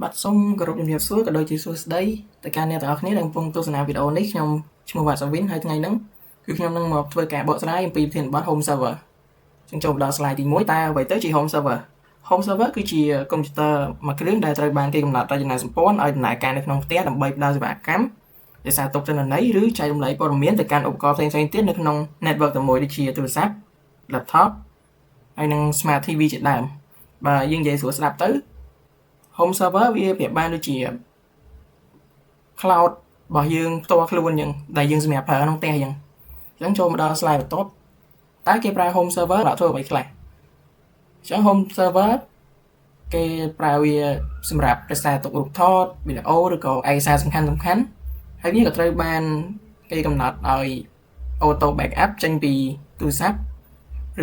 បាទសូមគោរពជំរាបសួរក៏ដូចជាសួស្តីទៅកាន់អ្នកទាំងអស់គ្នាដែលកំពុងទស្សនាវីដេអូនេះខ្ញុំឈ្មោះវ៉ាសាវិនហើយថ្ងៃហ្នឹងគឺខ្ញុំនឹងមកធ្វើការបកស្រាយអំពីប្រធានបទ Home Server ចឹងចូលមកដល់ slide ទី1តើអ្វីទៅជា Home Server? Home Server គឺជាកុំព្យូទ័រមួយគ្រឿងដែលត្រូវបានគេកំណត់រចនាសម្ព័ន្ធឲ្យដំណើរការនៅក្នុងផ្ទះដើម្បីផ្ដល់សេវាកម្មរក្សាទុកទិន្នន័យឬចែករំលែកព័ត៌មានទៅកាន់ឧបករណ៍ផ្សេងៗទៀតនៅក្នុង network តែមួយដូចជាទូរស័ព្ទ laptop ហើយនិង Smart TV ជាដើមបាទយើងនិយាយស្រួលស្ដាប់ទៅ home server វាប្រៀបបានដូចជា cloud របស់យើងផ្ទាល់ខ្លួនអញ្ចឹងដែលយើងសម្រាប់ប្រើក្នុងផ្ទះអញ្ចឹងអញ្ចឹងចូលមកដល់ slide បន្ទាប់តើគេប្រើ home server សម្រាប់ធ្វើអ្វីខ្លះ?អញ្ចឹង home server គេប្រើវាសម្រាប់រក្សាទុករូបថតវីដេអូឬក៏ឯកសារសំខាន់សំខាន់ហើយវាក៏ត្រូវបានគេកំណត់ឲ្យ auto backup ចេញពីទូរស័ព្ទ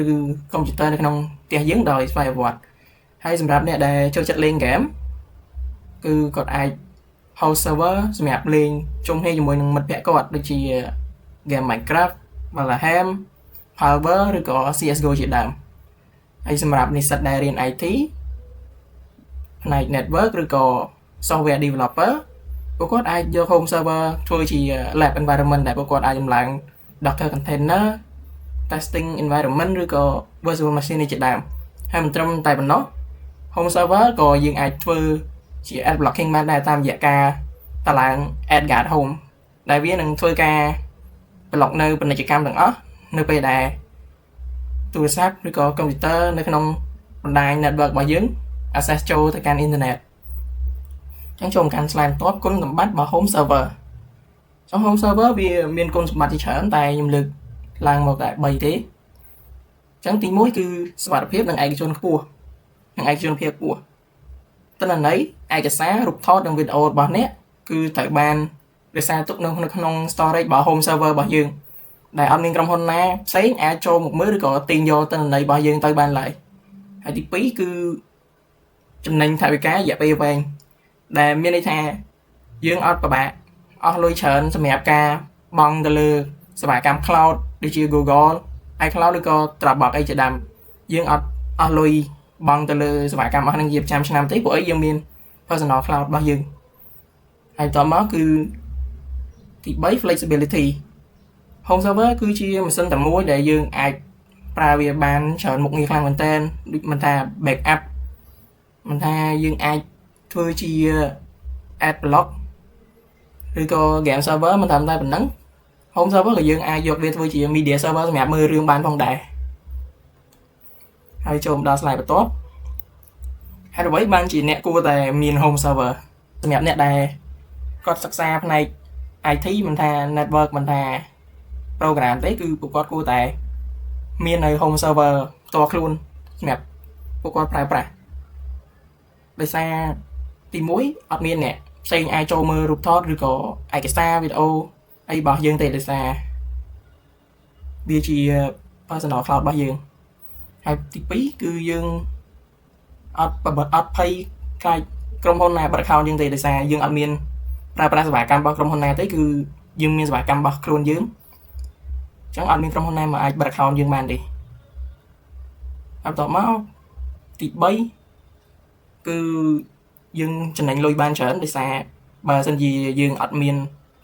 ឬកុំព្យូទ័រនៅក្នុងផ្ទះយើងដោយស្វ័យប្រវត្តិហើយសម្រាប់អ្នកដែលចូលចិត្តលេងហ្គេមគឺគាត់អាច host server សម្រាប់លេងជុំគ្នាជាមួយនឹងមិត្តភ័ក្តិគាត់ដូចជា game Minecraft, Valheim, Palworld ឬក៏ CS:GO ជាដើមហើយសម្រាប់និស្សិតដែលរៀន IT ផ្នែក network ឬក៏ software developer ពួកគាត់អាចយក home server ធ្វើជា lab environment ដែលពួកគាត់អាចដំឡើង Docker container, testing environment ឬក៏ virtual machine នេះជាដើមហើយមិនត្រឹមតែប៉ុណ្ណោះ home server ក៏យើងអាចធ្វើជា ad blocking បានដែរតាមរយៈការតឡើង AdGuard Home ដែលវានឹងធ្វើការ block នៅពាណិជ្ជកម្មទាំងអស់នៅពេលដែលទូរស័ព្ទឬក៏កុំព្យូទ័រនៅក្នុងបណ្ដាញ network របស់យើង access ចូលទៅកាន់អ៊ីនធឺណិតអញ្ចឹងចូលមកកាន់ slide បន្ទាប់គុណសម្បត្តិរបស់ home server ចុះ home server វាមានគុណសម្បត្តិជាច្រើនតែខ្ញុំលើកឡើងមកតែ3ទេអញ្ចឹងទី1គឺសុវត្ថិភាពនិងឯកជនខ្ពស់និងឯកជនភាពខ្ពស់ ទិន្នន័យឯកសាររូបថតនិងវីដេអូរបស់អ្នកគឺត្រូវបានរក្សាទុកនៅក្នុង storage របស់ home server របស់យើងដែលអត់មានក្រុមហ៊ុនណាផ្សេងអាចចូលមកមើលឬក៏ទាញយកទិន្នន័យរបស់យើងទៅបានឡើយហើយទី2គឺចំណេញថវិការរយៈពេលវែងដែលមានន័យថាយើងអត់ពិបាកអស់លុយច្រើនសម្រាប់ការបង់ទៅលើសេវាកម្ម cloud ដូចជា Google iCloud ឬក៏ Dropbox អីជាដើមយើងអត់អស់លុយបង់ទៅលើសេវាកម្មអស់ហ្នឹងជាប្រចាំឆ្នាំទេព្រោះអីយើងមាន personal cloud របស់យើងហើយបន្តមកគឺទី3 flexibility home server គឺជាម៉ាស៊ីនតែមួយដែលយើងអាចប្រើវាបានច្រើនមុខងារខ្លាំងមែនតើដូចមិនថា backup មិនថាយើងអាចធ្វើជា ad block ឬក៏ game server មិនត្រឹមតែប៉ុណ្ណឹង home server ក៏យើងអាចយកវាធ្វើជា media server សម្រាប់មើលរឿងបានផងដែរហើយចូលមកដល់ slide បន្ទាប់ហេតុអ្វីបានជាអ្នកគួរតែមាន home server? សម្រាប់អ្នកដែលគាត់សិក្សាផ្នែក IT មិនថា network មិនថា program ទេគឺពួកគាត់គួរតែមាននៅ home server ផ្ទាល់ខ្លួនសម្រាប់ពួកគាត់ប្រើប្រាស់ដោយសារទី1អត់មានអ្នកផ្សេងអាចចូលមើលរូបថតឬក៏ឯកសារវីដេអូអីរបស់យើងទេដោយសារវាជា personal cloud របស់យើងហើយទី2គឺយើងអត់អត់ភ័យខ្លាចក្រុមហ៊ុនណាបិទ account យើងទេដោយសារយើងអត់មានប្រើប្រាស់សេវាកម្មរបស់ក្រុមហ៊ុនណាទេគឺយើងមានសេវាកម្មរបស់ខ្លួនយើងអញ្ចឹងអត់មានក្រុមហ៊ុនណាមកអាចបិទ account យើងបានទេហើយបន្ទាប់មកទី3គឺយើងចំណេញលុយបានច្រើនដោយសារបើសិនជាយើងអត់មាន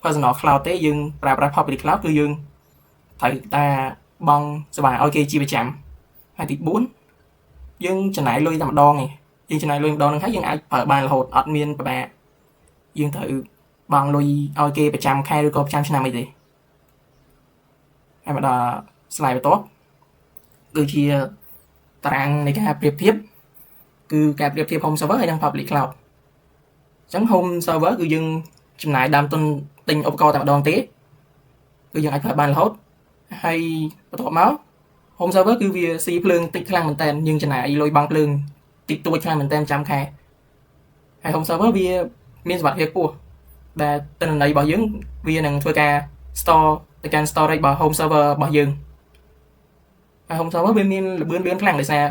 personal cloud ទេយើងប្រើប្រាស់ public cloud គឺយើងត្រូវតាបង់សេវាឲ្យគេជាប្រចាំហើយទី4យើងចំណាយលុយតែម្ដងឯង យើងចំណាយលុយម្ដងហ្នឹងហើយយើងអាចប្រើបានរហូតអត់មានពិបាកយើងត្រូវបង់លុយឲ្យគេប្រចាំខែឬក៏ប្រចាំឆ្នាំអីទេហើយមកដល់ slide បន្ទាប់គឺជាតារាងនៃការប្រៀបធៀបគឺការប្រៀបធៀប home server ហើយនិង public cloud អញ្ចឹង home server គឺយើងចំណាយដើមទុនទិញឧបករណ៍តែម្ដងទេគឺយើងអាចប្រើបានរហូតហើយបន្ទាប់មក home server គឺវាស៊ីភ្លើងតិចខ្លាំងមែនតើយើងចំណាយលុយបង់ភ្លើងតិចតួចខ្លាំងមែនតើចាំខែហើយ home server វាមានសុវត្ថិភាពខ្ពស់ដែលទិន្នន័យរបស់យើងវានឹងធ្វើការ store ទៅកាន់ storage របស់ home server របស់យើងហើយ home server វាមានល្បឿនលឿនខ្លាំងដោយសារ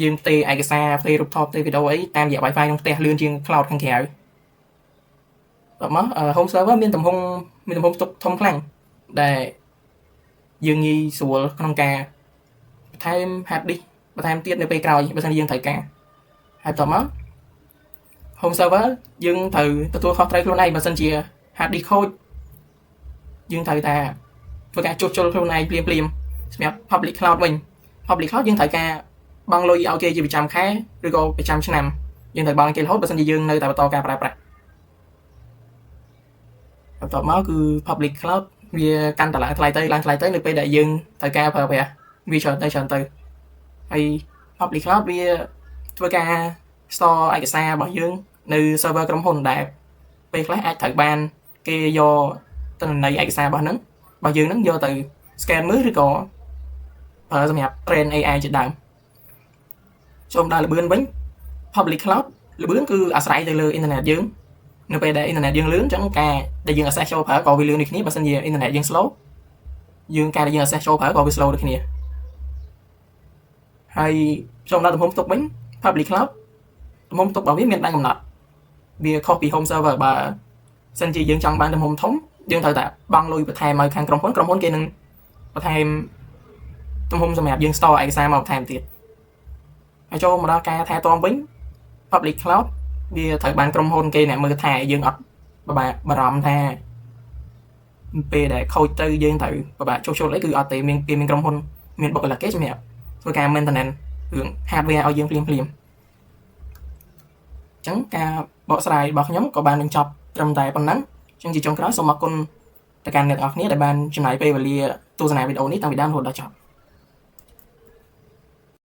យើងផ្ទេរឯកសារផ្ទេររូបថតផ្ទេរវីដេអូអីតាមរយៈ Wi-Fi ក្នុងផ្ទះលឿនជាង cloud ខាងក្រៅបន្ទាប់មក home server មានទំហំផ្ទុកធំខ្លាំងដែលយើងងាយស្រួលក្នុងការបន្ថែម hard disk បន្ថែមទៀតនៅពេលក្រោយបើសិនជាយើងត្រូវការហើយបន្ទាប់មក Home server យើងត្រូវទទួលខុសត្រូវខ្លួនឯងបើសិនជា hard disk ខូចយើងត្រូវតែធ្វើការជួសជុលខ្លួនឯងភ្លាមភ្លាមសម្រាប់ public cloud វិញ public cloud យើងត្រូវការបង់លុយឲ្យគេជាប្រចាំខែឬក៏ប្រចាំឆ្នាំយើងត្រូវបង់ឲ្យគេរហូតបើសិនជាយើងនៅតែបន្តការប្រើប្រាស់។បន្ទាប់មកគឺ public cloud វាកាន់តែឡើងថ្លៃទៅឡើងថ្លៃទៅនៅពេលដែលយើងត្រូវការប្រើប្រាស់វាច្រើនទៅច្រើនទៅហើយ public cloud វាធ្វើការ store ឯកសាររបស់យើងនៅ server ក្រុមហ៊ុនដែលពេលខ្លះអាចត្រូវបានគេយកទិន្នន័យឯកសាររបស់ហ្នឹងរបស់យើងហ្នឹងយកទៅ scan មើលឬក៏ប្រើសម្រាប់ train AI ជាដើមចូលដល់ល្បឿនវិញ public cloud ល្បឿនគឺអាស្រ័យទៅលើអ៊ីនធឺណិតយើងនៅពេលដែលអ៊ីនធឺណិតយើងលឿនអញ្ចឹងការដែលយើង access ចូលប្រើក៏វាលឿនដូចគ្នាបើសិនជាអ៊ីនធឺណិតយើង slow យើងការដែលយើង access ចូលប្រើក៏វា slow ដូចគ្នា។ហើយចូលដល់ទំហំផ្ទុកវិញ public cloud ទំហំផ្ទុករបស់វាមានដែនកំណត់វាខុសពី home server បើសិនជាយើងចង់បានទំហំធំយើងត្រូវតែបង់លុយបន្ថែមឲ្យខាងក្រុមហ៊ុនក្រុមហ៊ុនគេនឹងបន្ថែមទំហំសម្រាប់យើង store ឯកសារមកបន្ថែមទៀតហើយចូលមកដល់ការថែទាំវិញ public cloud វាត្រូវបានក្រុមហ៊ុនគេអ្នកមើលថែយើងអត់ពិបាកបារម្ភថាពេលដែលខូចទៅយើងត្រូវពិបាកជួសជុលអីគឺអត់ទេមានគេមានក្រុមហ៊ុនមានបុគ្គលិកគេសម្រាប់ធ្វើការ maintenance រឿង hardware ឲ្យយើងភ្លាមភ្លាមអញ្ចឹងការបកស្រាយរបស់ខ្ញុំក៏បានបញ្ចប់ត្រឹមតែប៉ុណ្ណឹងអញ្ចឹងជាចុងក្រោយសូមអរគុណទៅកាន់អ្នកទាំងអស់គ្នាដែលបានចំណាយពេលវេលាទស្សនាវីដេអូនេះតាំងពីដើមរហូតដល់ចប់។